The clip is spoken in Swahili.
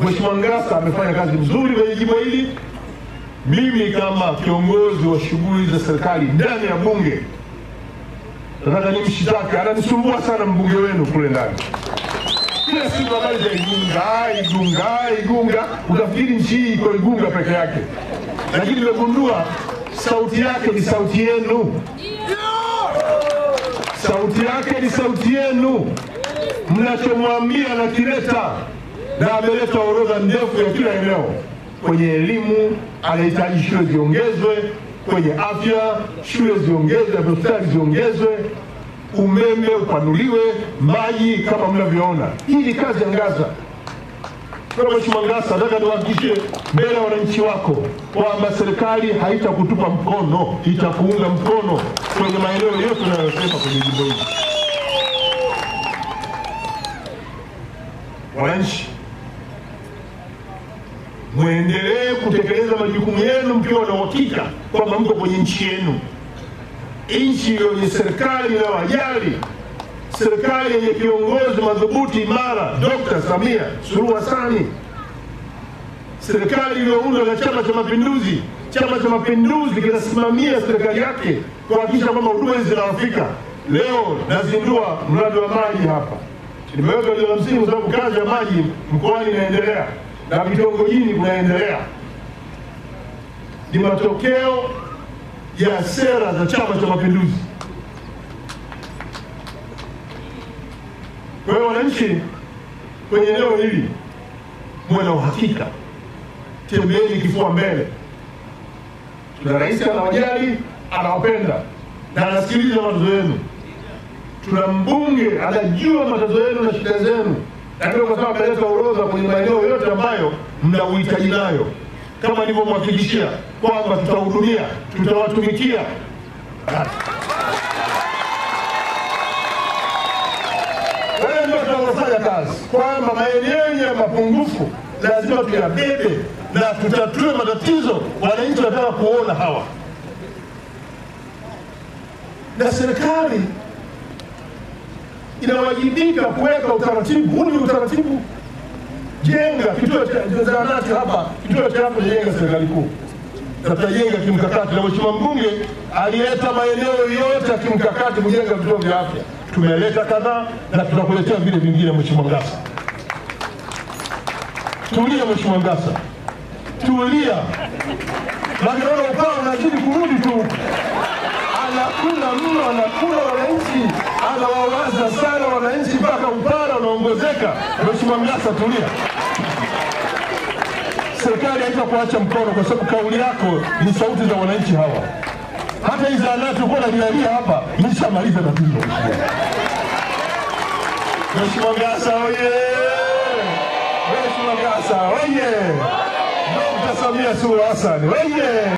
Mheshimiwa Ngassa amefanya kazi nzuri kwenye jimbo hili. Mimi kama kiongozi wa shughuli za serikali ndani ya bunge nataka nimshitaki, ananisumbua sana mbunge wenu kule ndani. Kila siku habari za Igunga, Igunga, Igunga, utafikiri nchi hii iko Igunga peke yake. Lakini nimegundua sauti yake ni sauti yenu. Sauti yake ni sauti yenu. Mnachomwambia anakileta, na ameleta orodha ndefu ya kila eneo. Kwenye elimu anahitaji shule ziongezwe, kwenye afya shule ziongezwe, hospitali ziongezwe, umeme upanuliwe, maji kama mnavyoona. Hii ni kazi ya Ngassa. Kwa Mheshimiwa Ngassa, nataka niwahakikishie mbele ya wananchi wako kwamba serikali haitakutupa mkono, itakuunga mkono kwenye maeneo yote unayosema kwenye jimbo hili. Wananchi, muendelee kutekeleza majukumu yenu mkiwa na uhakika kwamba mko kwenye nchi yenu, nchi yenye serikali inayowajali, serikali yenye kiongozi madhubuti imara, Dr. Samia Suluhu Hassan, serikali iliyoundwa na Chama cha Mapinduzi. Chama cha Mapinduzi kinasimamia serikali yake kuhakikisha kwamba huduma hizi zinawafika. Leo nazindua mradi wa maji hapa. Nimeweka jiwe la msingi kwa sababu kazi ya maji mkoani inaendelea na vitongojini kunaendelea. Ni matokeo ya sera za Chama cha Mapinduzi. Kwa hiyo wananchi kwenye eneo hili muwe na uhakika, tembeeni kifua mbele. Tuna rais anawajali, anawapenda na anasikiliza matatizo yenu. Tuna mbunge anajua matatizo yenu na shida zenu, na ndio kwa sababu ameleta orodha kwenye maeneo yote ambayo mna uhitaji nayo, kama nilivyomhakikishia kwamba tutahudumia, tutawatumikia. Wewe ndio tunafanya kazi kwamba maeneo ya mapungufu lazima tuyabebe na tutatue matatizo wananchi wanataka kuona hawa. Na serikali inawajibika kuweka utaratibu. Huu ni utaratibu. Jenga kituo cha zahanati hapa, kituo cha afya jenga serikali kuu. Tutajenga kimkakati, na Mheshimiwa mbunge alileta maeneo yote ya kimkakati kujenga vituo vya afya. Tumeleta kadhaa na tutakuletea vile vingine Mheshimiwa Ngassa. Tulia Mheshimiwa Ngassa. Tulia. Lakini upao unazidi kurudi tu. Anakula mno, anakula wananchi, anawawaza sana wananchi mpaka upara unaongezeka. Mheshimiwa Ngassa tulia. Serikali haitakuacha mkono kwa sababu kauli yako ni sauti za wananchi hawa. Hata hizi zahanati uko unalialia hapa, nimeshamaliza tatizo. Mheshimiwa Ngassa oye! Mheshimiwa Ngassa oye! Dr. Samia Suluhu Hassan oye!